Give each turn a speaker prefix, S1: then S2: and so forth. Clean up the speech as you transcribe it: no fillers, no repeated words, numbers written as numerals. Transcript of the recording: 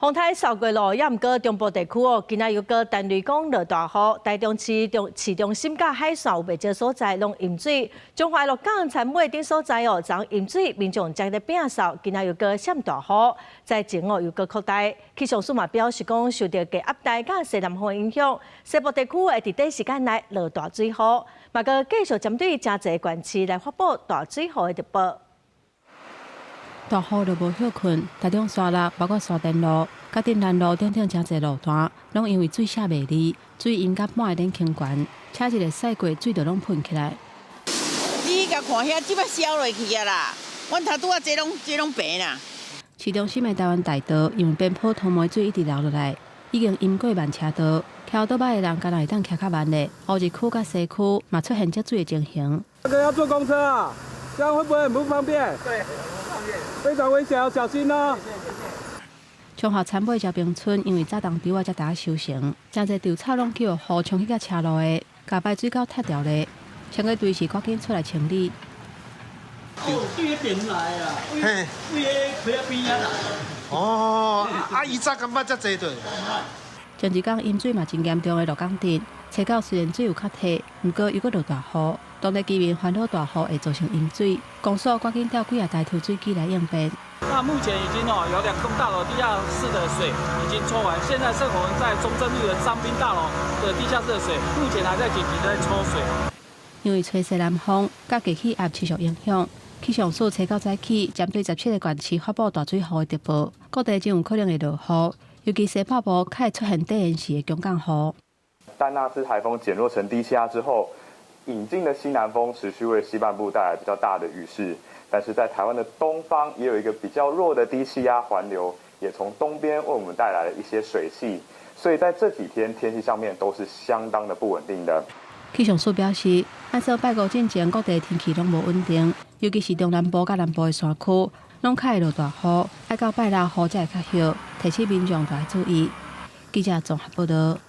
S1: 風颱掃過囉，也毋過中部地區哦，今仔又閣陳雷講落大雨，台中市中市中心佮海線有袂少所在攏淹水，彰化鹿港田尾等所在哦，昨淹水，民眾正佇摒掃，今仔又閣閃大雨，災情哦又閣擴大。氣象署嘛表示講，受著低壓帶佮西南風影響，西部地區會佇短時間內落大水雨，嘛閣繼續針對誠濟縣市來發布大水雨的特報。
S2: 大雨就無歇睏，台中沙鹿，包括沙田路、佮鎮南路等等誠濟路段，攏因為水寫袂離，水淹甲半个頂坑懸，車一个駛過，水就攏噴起來。
S3: 你共看遐，這擺消落去啊啦！阮頭拄仔這攏這攏平啦。
S2: 市中心的台灣大道，因為邊坡塘尾水一直流落來，已經淹過慢車道，騎歐多擺的人敢若會當騎較慢咧。烏日區佮西區嘛出現積水的情形。
S4: 這個要坐公車啊，這樣會不會很不方便？
S5: 對，很不方便，
S4: 非常危險，要小心哦。
S2: 彰化田尾茭兵村因為早冬稻仔才拄收成，誠濟稻草攏予雨沖去甲車路的，共排水溝塞牢咧，清潔隊是趕緊出來清理。
S5: 哦，對彼邊來啊，對對彼溪仔邊仔來。
S6: 哦，啊，伊早感覺遮濟對。
S2: 前一工淹水嘛真嚴重的鹿港鎮，初九雖然水有較退，毋過又閣落大雨，當地居民煩惱大雨會造成淹水，公所趕緊調幾啊台抽水機來應變。
S5: 那目前已經哦有兩棟大樓地下室的水已經抽完，現在剩我們在中正路的彰濱大樓的地下室的水，目前還在緊急在抽水。
S2: 因為吹西南風，佮低氣壓持續影響，氣象署初九早起針對17個縣市發布大水雨的特報，各地真有可能會落雨，尤其西北部較會出現短延時的強降雨。
S7: 丹娜絲颱風減弱成低氣壓之後，引進的西南風持續為西半部帶來比較大的雨勢，但是在台灣的東方也有一個比較弱的低氣壓環流，也從東邊為我們帶來了一些水汽，所以在這幾天天氣上面都是相當的不穩定的。
S2: 氣象署表示，按照拜五進前各地天氣攏無穩定，尤其是中南部佮南部的山區，攏較會落大雨，愛到拜六雨才會較歇，提醒民眾著愛注意。記者綜合報道。